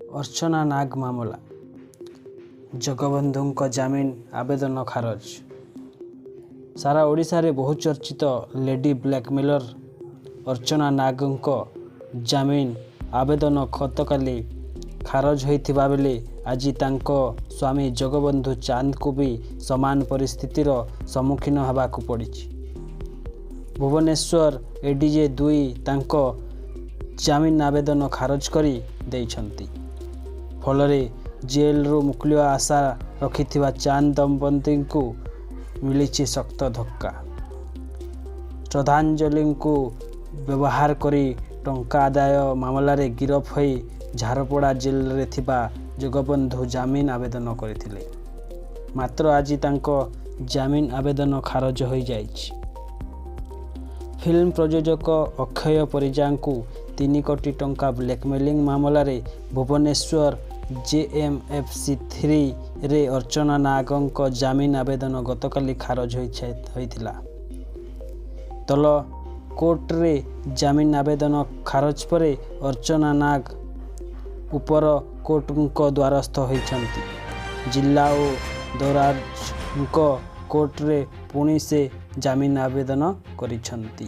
ଅର୍ଚ୍ଚନା ନାଗ ମାମଲା, ଜଗବନ୍ଧୁଙ୍କ ଜାମିନ ଆବେଦନ ଖାରଜ। ସାରା ଓଡ଼ିଶାରେ ବହୁଚର୍ଚ୍ଚିତ ଲେଡି ବ୍ଲାକମେଲର ଅର୍ଚ୍ଚନା ନାଗଙ୍କ ଜାମିନ ଆବେଦନ ଗତକାଲି ଖାରଜ ହୋଇଥିବା ବେଳେ ଆଜି ତାଙ୍କ ସ୍ୱାମୀ ଜଗବନ୍ଧୁ ଚାନ୍ଦଙ୍କୁ ବି ସମାନ ପରିସ୍ଥିତିର ସମ୍ମୁଖୀନ ହେବାକୁ ପଡ଼ିଛି। ଭୁବନେଶ୍ୱର ଏଡିଜେ 2 ତାଙ୍କ ଜାମିନ ଆବେଦନ ଖାରଜ କରି ଦେଇଛନ୍ତି। ଫଳରେ ଜେଲରୁ ମୁକୁଳିବା ଆଶା ରଖିଥିବା ଚାନ୍ଦ ଦମ୍ପତିଙ୍କୁ ମିଳିଛି ଶକ୍ତ ଧକ୍କା। ଶ୍ରଦ୍ଧାଞ୍ଜଳିଙ୍କୁ ବ୍ୟବହାର କରି ଟଙ୍କା ଆଦାୟ ମାମଲାରେ ଗିରଫ ହୋଇ ଝାରପଡ଼ା ଜେଲରେ ଥିବା ଜଗବନ୍ଧୁ ଜାମିନ ଆବେଦନ କରିଥିଲେ। ମାତ୍ର ଆଜି ତାଙ୍କ ଜାମିନ ଆବେଦନ ଖାରଜ ହୋଇଯାଇଛି। ଫିଲ୍ମ ପ୍ରଯୋଜକ ଅକ୍ଷୟ ପରିଜାଙ୍କୁ 3 କୋଟି ଟଙ୍କା ବ୍ଲାକମେଲିଂ ମାମଲାରେ ଭୁବନେଶ୍ୱର ଜେଏମ୍ଏଫ୍ସି 3ରେ ଅର୍ଚ୍ଚନା ନାଗଙ୍କ ଜାମିନ ଆବେଦନ ଗତକାଲି ଖାରଜ ହୋଇଥିଲା। ତଳ କୋର୍ଟରେ ଜାମିନ ଆବେଦନ ଖାରଜ ପରେ ଅର୍ଚ୍ଚନା ନାଗ ଉପର କୋର୍ଟଙ୍କ ଦ୍ୱାରସ୍ଥ ହୋଇଛନ୍ତି। ଜିଲ୍ଲା ଓ ଦୌରାଜଜଙ୍କ କୋର୍ଟରେ ପୁଣି ସେ ଜାମିନ ଆବେଦନ କରିଛନ୍ତି।